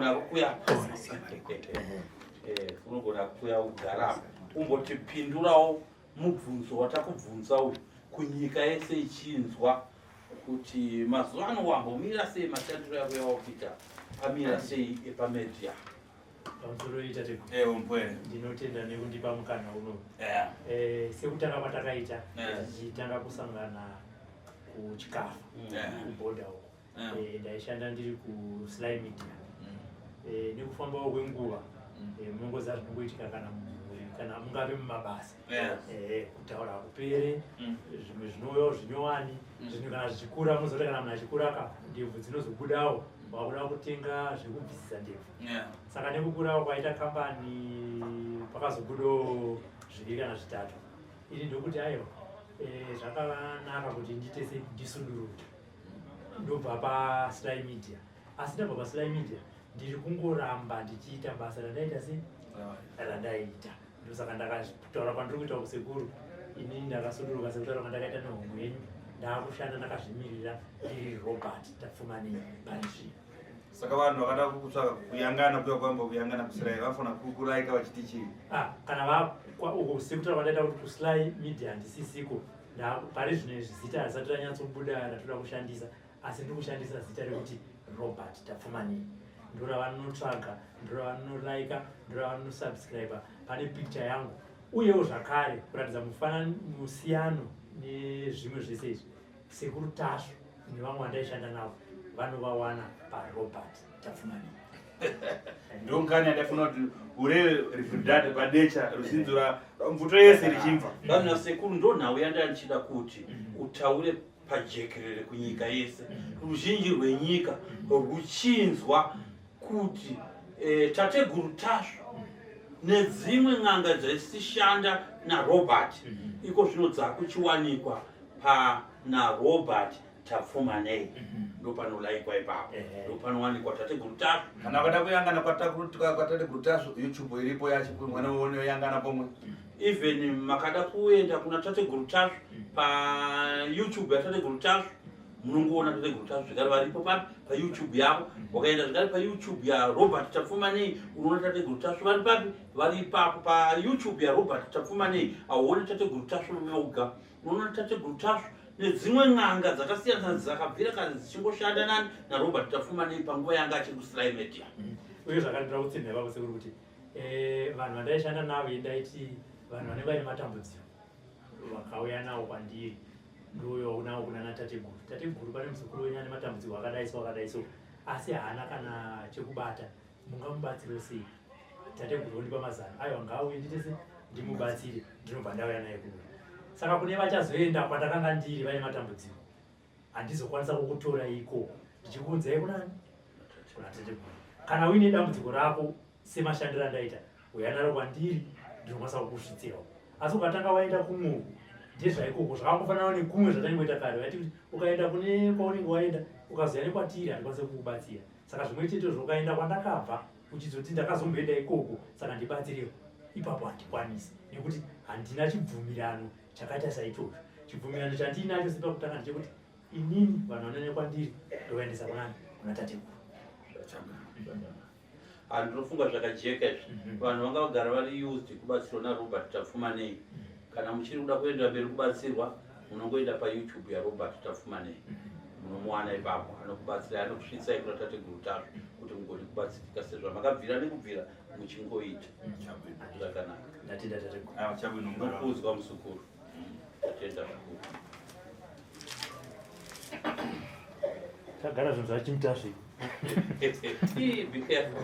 Unogona kukuya unogona kukuya ugara umbotipindurawo mubvunzo watakubvunza uyu kunyika yese ichinzwa kuti mazuva ano wambomira sei mashandiro yako yawakuita amira sei epamedia. Pamusoro iyi tateguru, ndinotenda nekundipa mukana uno. Sekutanga kwatakaita tichitanga kusangana kuchikafu kubhodha uko, ndaishanda ndiri kuSly Media. Nekufambawo kwenguva, munongoziva zvinongoitika kana mumhuri kana mungave mumabasa, kutaura hakupere. Zvimwe zvinouyawo zvinyowani, zvinhu kana zvichikura munozoti kana munhu achikura ka ndebvu dzinozobudawo, wakuda kutenga zvekubvisisa ndebvu. Saka nekukurawo kwaita kambani pakazobudawo zviviri kana zvitatu. Ini ndokuti aiwa, zvakanaka kuti ndiite se ndisundurure, ndobva paSly Media. Asi ndabva paSly Media ndiri kungoramba ndichiita basa randaita se randaiita. Ndosaka ndakataura kwandiri kuita kusekuru, inini ndakasunduruka sekutaura kwandakaita nehomwe yenyu, ndaakushanda ndakazvimirira ndiri Robert Tapfumanei pari zvino. Saka vanhu vakada kutsvaka kuyangana kuya kwamba kuyangana kuSly vanofanira kukulaika vachiti chii? Ah, kana uko sekutaura kwandaita kuti kuSly Media handisisiko pari zvino izvi, zita harisati ranyatsobuda ratoda kushandisa, asi ndiri kushandisa zita rekuti Robert Tapfumanei. Ndoravanotsvaga, ndoravanolaika, ndoravanosubscribe pane picture yangu. Uyewo zvakare kuratidza musiyano nezvimwe zvese izvi, Sekuru Tasvu nevamwe vandaishanda navo vanovawana paRobert Tapfumanei. Ndongani yandafuna kuti ureve rivhudhadha padecha ruzinzura mvuto yese richimva. Vanhu nasekuru, ndo nhau yanda ndichida kuti utaure pajekerere kunyika yese, ruzhinji rwenyika ruchinzwa kuti Tateguru Tasvu nedzimwe n'anga dzaisishanda naRobert iko zvino dzakuchiwanikwa pana Robert Tapfumanei. Ndopanolaikwa ipapo, ndopanowanikwa Tateguru Tasvu. Kana vakada kuyangana kwaTateguru Tasvu, YouTube iripo yacho, mwana unoyangana pomwe. Even makada kuenda kuna Tateguru Tasvu paYouTube yaTateguru Tasvu, munongoona Tateguru Tasvu zvekare varipo papi paYouTube yavo. Wakaenda zvekare paYouTube yaRobert Tapfumanei, unoona Tateguru Tasvu vari papi, vari ipapo paYouTube yaRobert Tapfumanei. Hauoni Tateguru Tasvu voga, unoona Tateguru Tasvu nedzimwe n'anga dzakasiyana dzakabvira kare dzichingoshanda nani naRobert Tapfumanei panguva yanga achiri kuSly Media. Uye zvakandira kutsinha ipapo sekuru kuti vanhu vandaishanda navo ndaiti vanhu vanenge vaine matambudziko vakauya nawo kwandiri, ndouyawo nawo kuna natateguru. Tateguru, pane muzukuru wenyu ane matambudziko akadai so akadai so, asi haana kana chekubata, mungamubatsire sei? Tateguru vondipa mazano, aiwa ngaauye ndiite se ndimubatsire. Ndinobva ndauya naye kuno. Saka kune vachazoenda kwandakanga ndiri vaine matambudziko, handizokwanisa kukutora ikoko ndichikuunzai kunani, kuna tateguru. Kana uine dambudziko rako semashandiro andaita, uya naro kwandiri, ndinokwanisa kukusvitsirawo. Asi ukatanga waenda kumwe uku ndezvaikoko, zvakangofanana nekumwe zvataingoita kare, vaiti kuti ukaenda kune kwaunenge waenda ukazoya nekwatiri handikwanise kukubatsira. Saka zvimwe chetezvo ukaenda kwandakabva uchizoti ndakazomboenda ikoko saka ndibatsirewo, ipapo handikwanisi nekuti handina chibvumirano chakaita saizvozvo. Chibvumirano chandiinacho sepakutanga ndechekuti inini vanhu vanouya kwandiri ndovaendesa kunani, kuna tateguru. Ndinofunga zvakajeka izvi. Vanhu vanga vagara vari used kubatsirwa naRobert Tapfumanei. Kana muchiri kuda kuenda mberi kubatsirwa, munongoenda paYouTube yaRobert Tapfumanei, munomuwana ipapo, anokubatsirai, anokusvitsai kuna Tateguru Tasvu kuti mugone kubatsirika sezvamakabvira nekubvira muchingoita. Zvakanaka. Ndatenda tateguru. Nokuudzwa muzukuru, tatenda zvikuru. Tagara zvinhu zvachimutasvi. Be careful.